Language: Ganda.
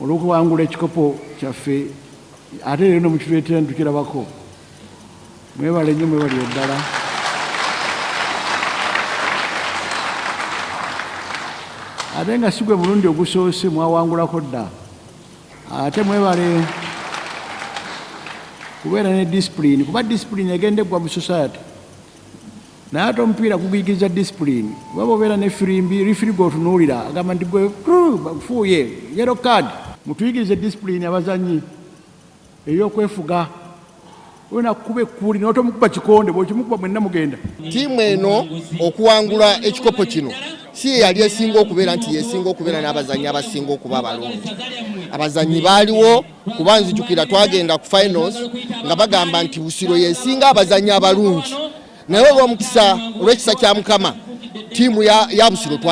Olw'okuwangula ekikopo kyaffe, ate leero nomukituleetera ntukirabako. Mwebale nnyo, mwebalire ddala. Ate nga si gwe mulundi ogusoose, mwawangulako dda. Ate mwebale kubeera ne discipline, kuba discipline egenda eggwa mu society. Naye ate omupiira guguyigiriza discipline, kuba bw'obeera ne firimbi, referee gw'otunuulira agamba nti gwe fuuye yellow card. Mutuyigirize discipline abazanyi ey'okwefuga. Olina kukuba ekkuuli n'otomukuba kikonde, bw'okimukuba mwenna mugenda. Ttiimu eno okuwangula ekikopo kino si ye yali esinga okubeera nti yesinga okubeera n'abazannyi abasinga okuba abalungi. Abazannyi baaliwo, kuba nzijukira twagenda ku finals nga bagamba nti Busiro yesinga abazannyi abalungi, naye olw'omukisa, olw'ekisa kya Mukama, ttiimu ya Busiro